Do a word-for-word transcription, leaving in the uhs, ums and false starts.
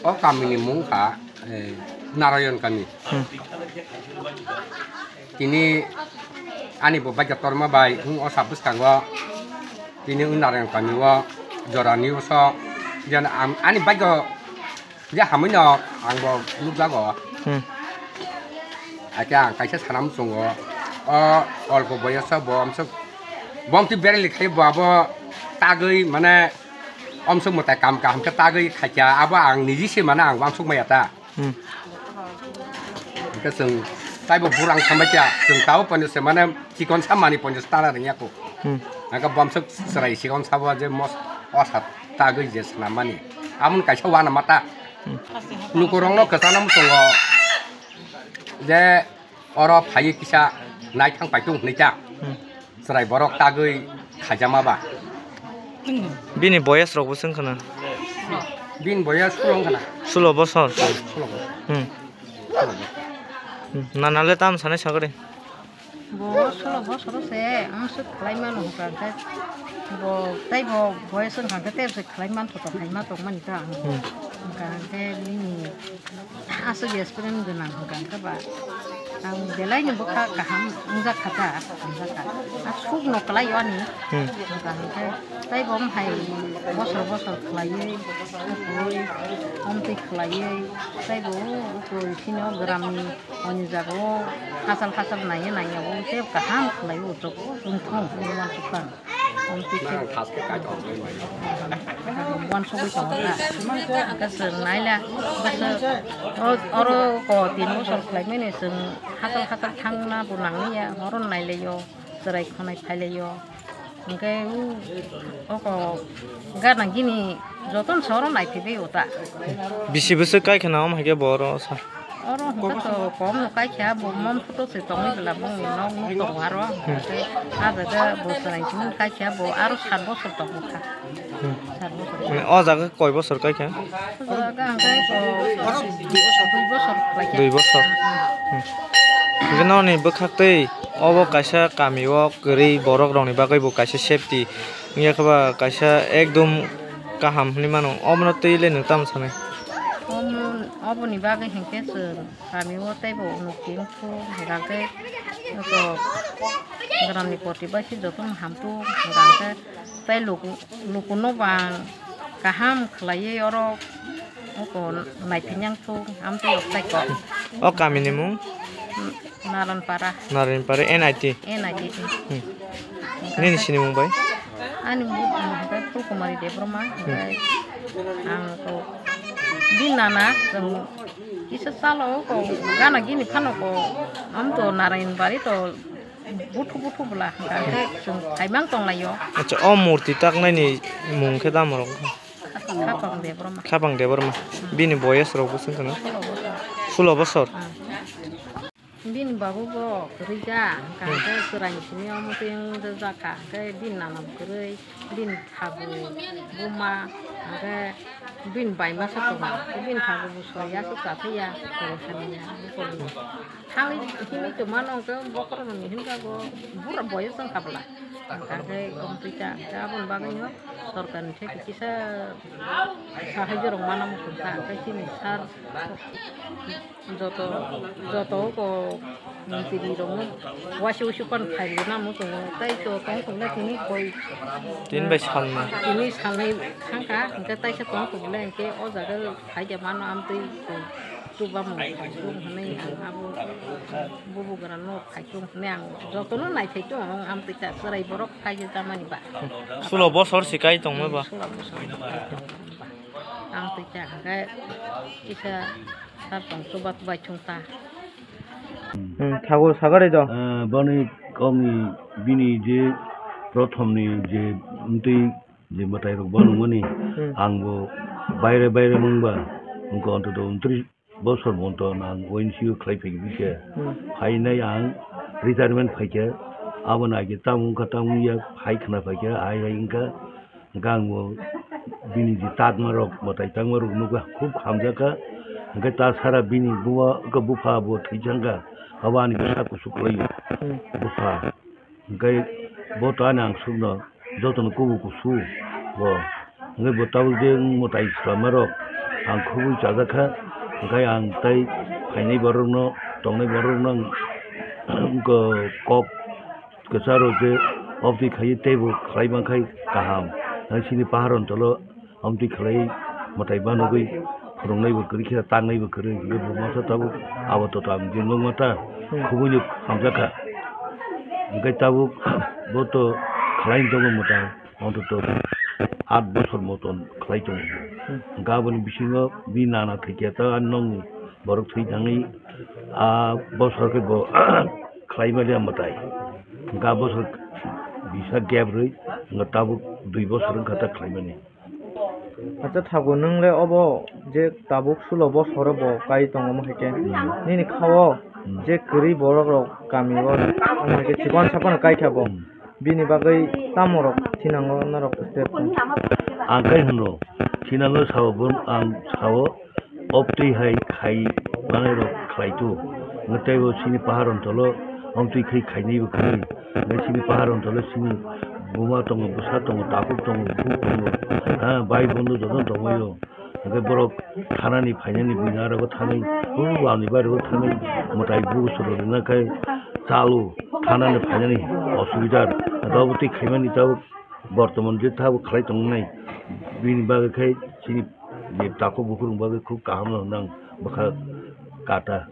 O kamini mung kha, eh, Narayan kami. Hmm. Tini ani bo baikha torma bai, hmm, o sa bwskango tini o Narayan kami o jorani o so, jan ang, ani baikha je hamwi no ang bo nukjago. Hmm. Ake ang kaisa sana muchungo, o olpo boyoso bo amsok, bo amtwi berali khai bo abo tagwi mane amsok mwtai kam kaham khe tagwi khaikha, abo ang niji se mane ang uansuk maya ta. Hmm. Hingke chwng taibo burang sambai kha, chwng tabo ponjo se mane chikon sa mani ponjo se tana rwngya kho. Hmm. Hingke bomsok chwrai chikon sabo je mos osa tagwi je swnam mani. Amoni kaisa uanama ta. Hmm. Lukurokno kwchana muchungo je oro phaiwi kisa naithang paitung hwnwi ta. Hmm. Chwrai borok tagwi khaijama ba. Bini boyes rok bo chwng khna. Bini boyes sulo khna. Sulo bosor. Sulo bosor. Hmm. Hmm. Nana le tam sanai sagri. Bo sulo bosor se ang suk khlai mano hwnkha khe bo tei bo boyes wngkha khe tei se khlai man thotho khlai ma tong mani ta ang. Hmm. Hwnkha khe bini Aswk experience gwnang hwnkha khe ba ang belai ni bwkha kaham wngjak kha ta, hamjak kha. A suk no kwlai o ani. Hmm. Hwnkha hwnkhe tei bo hai bosor bosor khlaiwi, ukui, omtwi khlaiwi, tei bo ukui sini o gram ni oni jaga o hachal hachal naiya naiya o tei kaham khlaiwi utok wngthong hinwi uansuk kha ang. Ang twi khe uansugwi tongo kha. Hwnkhe chwng naila, bwswk o, oro ko tin bosor khlaimani chwng hachal hachal thangna bo nangya, oro nailaio, chwrai khonai phailaio. Hwnkhe o, oko gana gini jotono se oro naiphaibai o ta. Bisi bwswk kai khna omo hai khe bo oro sa. Oro hwnkhe to kom no kaikha, bo mon photo se tongwi bwla bongni nok nuk tongo aro. Hmm. Hwnkhe ah jaga bo chwrai simi kaikha, bo aro sat bosor tongmokha. Hmm. Sat bosor. Mane o jaga koi bosor kaikha? O jaga hwnkhe bo dui bosor kaikha. Dui bosor. Hmm. Hmm. Hwnkhe noni bwkhak tei obo kaisa kami o kwrwi borok rokni bagwi bo kaisa safety wngya khe ba kaisa ekdom kaham hinwi mano. Omono twi le nwng tamo sanai? Omo, oboni bagwi hinkhe chwng kami o teibo unukti wngkhu, hwnkhe oko gramni koti bai se jotono hamkhu, hwnkhe tei luku, lukuno bo ang kaham khlaiwi oro oko naithani wngkhu, amtwi rok tei kok. O kamini mung? Naranpara. Naranpara, N I T? N I T. Hmm. Nini sinimung bai? Ani mung bai Phulkumari Debbarma, hmm, bai ang ko din nana, chwng kisa salo ko gana gini phano ko, am to Narayanbari to buthu buthu bwla, hwnkha khe chwng khaimang tonglaio. Acha, o murti taknaini mung khe tamo rok? Khapang Debbarma. Khapang Debbarma. Hmm. Bini boyes rok bo chwng khna? Sulo bosor. Sulo bosor? Hmm. Bini babu bo kwrwi ja, hwnkha hwnkhe chwraini simi omo twi wng jakha, hwnkhe bini nana bo kwrwi, bini phabu buma, hwnkhe bini bai masa tongo, bini phabu bo soi ya, se cha thai ya, kwrwi hamya, bukolni. Thangwi himwi tongmano hwnkhe bokhorokni hinjago, bura boyes wngkha bwla. Hwnkha khe omo twi ta, hwnkhe aboni bagwino sorkarni theke kisa sahajorok mana muchung kha, hwnkhe chini sir, Joto, joto ko mantri rok no waisi waisi pan phai rwna muchungo, tei to tong tongo tini koi. Tini bai salnwi. Tini salnwi thangkha, hwnkhe taisa tong tongo le, hwnkhe o jaga phai de mano amtwi chuba mung phai chung hwnwi ang abo bubugra no phai chung hwnwi ang joto no naithai chung ang amtwi ta chwrai borok phai je tamani ba. Sulo bosor se kai tongma ba. Sulo bosor se kai tongma ba. Ang twi ta hwnkhe kisa sar tong chuba bai chung ta. Hmm, thago sagari do. Ah, boni kokni bini je prothomni je mtwi je mwtai rok banungmani, hmm, ang bo baire baire mungba wngkha ontoto wntrish bosor monto ang O N G C O khlai phaikha bikhe. Hmm. Phainai ang retirement phaikha, aboni age tamo wngkha tamo wngya phai khna phaikha, hai hai wngkha. Hwnkhe ang bo bini je tatma rok, mwtai tangma rok nukha, khub hamjakha. Hwnkhe ta sara bini buma, wngkha bupha bo thwichangkha, abo ani bwsa kusu khlaio. Hmm. Bupha. Hwnkhe bo to ani ang sukno jotono kubu kusu bo. Hwnkhe bo tabuk je mwtai swlama rok, Ang khubui chajak kha, hwnkhe ang tei phainai borokno, tongnai borokno ang kok kwcharo je obtwi khaiwi teibo khlai mankhai kaham. Ang chini pahar ontolo obtwi khlai mwtai banogwi phwrwngnaibo kwrwi khe, tangnaibo kwrwi, hwnkhe bo masa tabuk abo tota ang je nukma ta khubui hamjak kha. Hwnkhe tabuk bo to khlai tongo mwtai. Ontoto aat bosor moton khlai tongo. Hmm. Hwnkhe aboni bisingo bini nana thwikhe ta nokni borok thwi thangwi a bosor khe bo khlai mani mwtai. Hwnkhe a bosor bisa gap rwi hwnkhe tabuk dui bosor wngkha ta khlai mani. Acha thago, nwng le obo je tabuk sulo bosoro bo kai tongo, omo hai khe Hmm. nini khao Hmm. je kwrwi borok rok kami o omo hai khe chikon saphano kai kha bo. Hmm. Bini bagwi tamo rok thinango norok step? Ang khe hwno, thinango sao, bo ang sao, obtwi hai khai manai rok khlai tu. Hwnkhe teibo chini pahar ontolo obtwi khai khainaibo kwrwi. Hwnkhe chini pahar ontolo chini buma tongo, bwsa tongo, takhuk tongo, bukhuk tongo, ha, bai bondo jotono tongbaio. Hwnkhe borok thanani phainani buina rogo thangwi, o ani bai rogo thangwi mwtai bugo chwrwirwna khe chalo thanani phainani osubida. Hwnkhe obo twi khaimani tabuk bortoman je tabuk khlai tongnai. Bini bagwi khe chini je takhuk bukhuk rok bagwi khub kaham no hwnwi ang bwkha kata.